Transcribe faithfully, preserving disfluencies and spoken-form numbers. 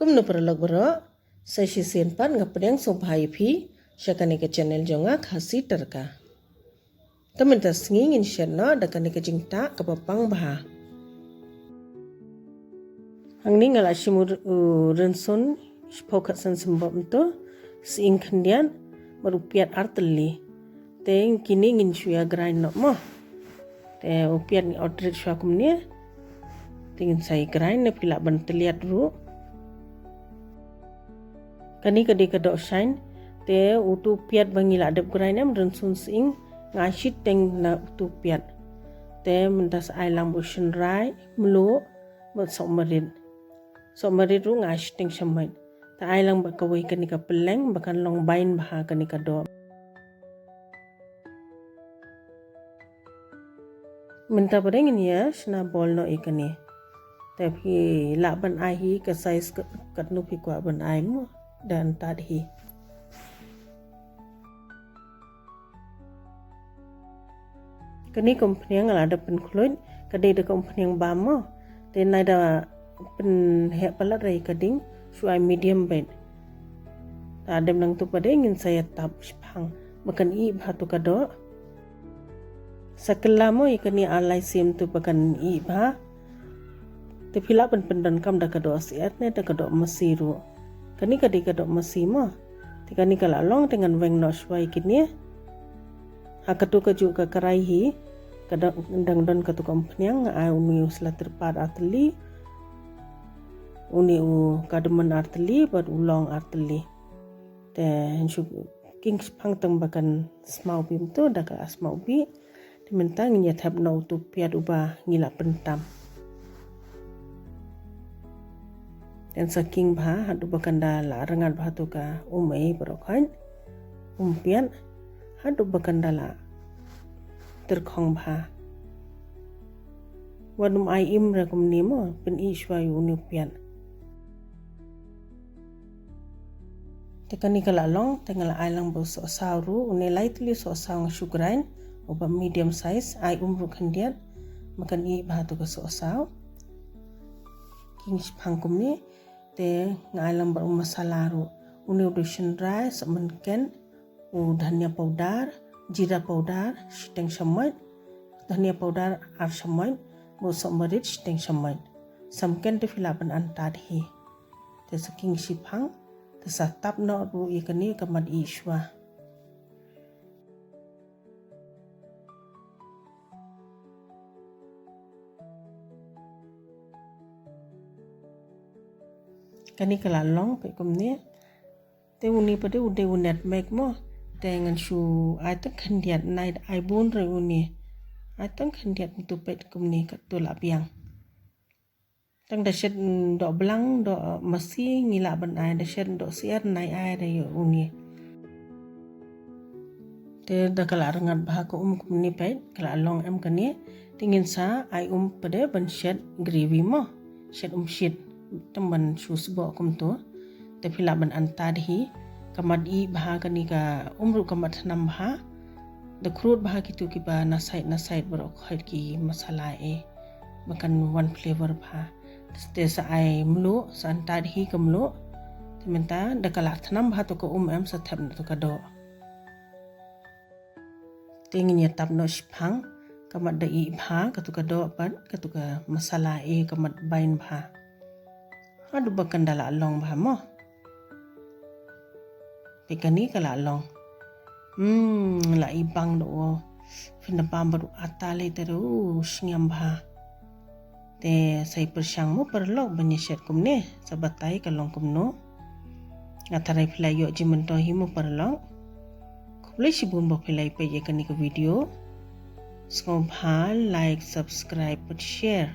Kumno paralok baroh, sa shisien pat nga pdiang sngewbha ïa phi sha kane ka channel jong nga, Khasi Tyrka. Te mynta sngi ngin shet noh da kane ka jingtah kaba pang bha. Hangne nga la shim u, u rynsun shiphew khatsan symboh mynta, sying khyndiat, bad u piat artylli. Te kine ngin shu ïa grind noh mo. Te u piat ngi ot rit shuwa kumne. Te ngin sa ïa grind, ne phi lah ban tylliat ruh. Kane ka dei ka doh shain. Te utu u piat ba ngi la dep grind em, rynsun sying, nga ai shiteng na utu u piat. Te mynta sa ai lang bad u shynrai, mluh, bad sohmarit. Sohmarit ruh nga ai shiteng shamoit. Te ai lang bad kawei kane ka pylleng ba kan long bain bha kane ka doh. Mynta pat ngin ïa shna ball noh ïa kane. Te phi lah ban ai hi ka size ka, katno phi kwah ban ai mo, da antad hi. Kane ka umphniang nga la dep pynkhluit, ka dei da ka umphniang bam mo. Te nai da pynheh palat ïa ka ding, shu ai medium beit. Te dep nangtu pat ngin sa ïa tap shiphang ba kan ih bha tu ka doh. Sa kylla mo ïa kane ar lai sien tu ba kan ih bha. Te phi lah ban pyndonkam da ka doh syiar ne da ka doh masi ruh. Kane ka dei ka doh masi mo. Te kane ka la long, te ngan weng noh shuwa ïa kine. Ha katu kajuh ka karai hi, ka dang, dang don katu ka umphniang, nga ai une u sla tyrpad artylli, une u cardamom artylli, bad u long artylli. Te ngin shu king shiphang tang ba kan smaw bih mynta, da ka smaw bih. Te mynta ngin ïa thep noh utu u piat uba ngi la pyntam. Te sa king bha, haduh ba kan da la rngat bha tu ka um ei baroh khoit. Um piat, haduh ba kan da la tyrkhong bha. Wat nym ai im re kumne mo, pynïh shuwa ïa une u piat. Te kane ka la long, te nga la ai lang bad u sohsaw ruh, une lai tylli sohsaw nga shu grind, uba medium size, ai um ruh khyndiat, ba kan ih bha tu ka sohsaw. King shiphang kumne, te nga ai lang bad u masala ruh, une u dei u shynrai, sohmynken, u dhania powder, jeera powder, shiteng shamoit, dhania powder ar shamoit, bad u sohmarit shiteng shamoit. Samken te phi lah ban antad hi. Te sa king shiphang, te sa tap noh ruh ïa kane ka mat ih shuwa. Kane ka la long peit kumne. Te une pat u dei u nutmeg mo. Te ngan shu ai tang khyndiat, nai ai bun re une. Ai tang khyndiat mynta peit kumne katto la biang. Tang da shet, mm, doh blang, doh, eh, masi ngi lah ban ai, da shet doh syiar nai ai re ïa une. Te da ka la rngat bha ka um kumne peit, ka la long em kane. Te ngin sa ai um pat ban shet gravy mo. Shet um shit. Tang ban shu sboh kumto. Te phi lah ban antad hi. Ka mat ih bha kane ka um ruh ka mat thnam bha. Da khrud bha kitu kiba na side na side baroh khoit ki masala eh. Ba kan wan flavor bha. Te sa ai mluh, sa antad hi ka mluh. Te mynta da ka la thnam bha tu ka um em sa thep na tu ka doh. Te ngin ïa tap noh shiphang, ka mat da ih bha, katu ka doh pat, katu ka masala eh, ka mat bain bha. Haduh ba kan da la long bha mo. Peit kane ka la long. Hmm, la i bang doh. Phin da bam bad u ata lei te ruh, sngewbha. Te sa ïa pyrshang mo paralok ban ïa shet kumne, sa batai ka long kumno. Nga tharai phi la ïoh jingmyntoi hi mo paralok. Khublei shibun ba phi la ïa peit ïa kane ka video. Sngewbha like, subscribe bad share.